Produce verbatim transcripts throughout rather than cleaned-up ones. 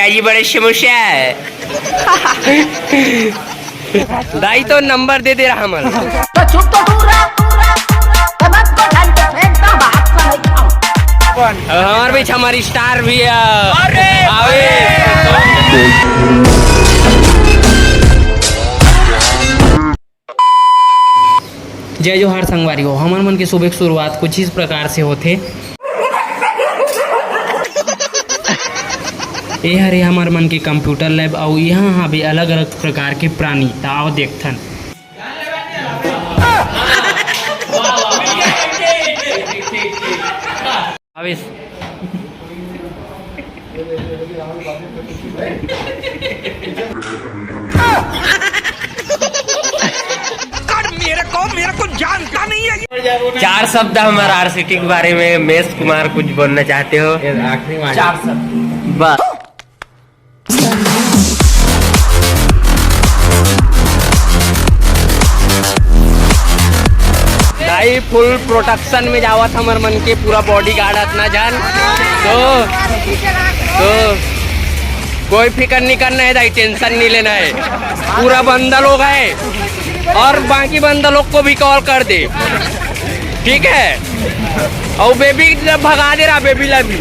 भाई जी, बड़े समोसा है। दाई तो नंबर दे दे रहा हमन। तो चुप तो दूर रह, तब को ढंग से फेंकता, बात को नहीं खाओ। अब हमार बीच हमारी स्टार भी है। अरे! आवे। जय जोहार संगवारी हो, हमर मन के सुबह के शुरुआत कुछ इस प्रकार से होथे। ए हरे हमर मन के कंप्यूटर लैब, अउ इहाँ हावे अलग-अलग प्रकार के प्राणी। त आओ देखथन। आवेश। मेरे को, मेरे को जानता नहीं है। चार शब्द हमारा आरसीटी के बारे में, मेष कुमार कुछ बोलना चाहते हो? ये आखिरी वाला। चार शब्द। बस। भाई, फुल प्रोटेक्शन में जावत हमर मन के पूरा बॉडीगार्ड अतना जान। तो, तो कोई फिकर नहीं करना है दाई, टेंशन नहीं लेना है। पूरा बंदा लोग है और बाकी बंदा लोग को भी कॉल कर दे, ठीक है? और बेबी ला भगा दे रहा, बेबी ला भी।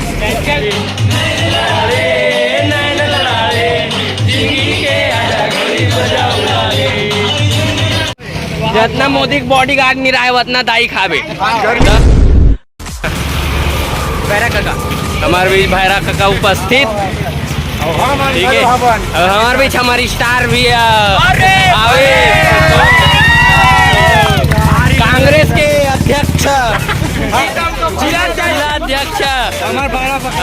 जतना मोदी के बॉडीगार्ड नहीं रहा है, उतना दाई खावे। भैरा काका। हमारे बीच भैरा काका उपस्थित। ठीक है। और हमारे बीच हमारी स्टार भी है। अरे! आवे। कांग्रेस के अध्यक्ष। जिला अध्यक्ष। हमारे भैरा काका।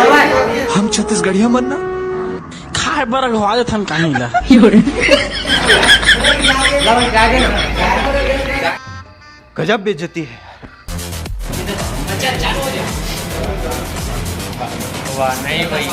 हाँ। हम छत्तीसगढ़िया मन ना खाए बर अगवा देथन काहीं ला। गजब बेइज्जती है। वाह, नहीं भाई।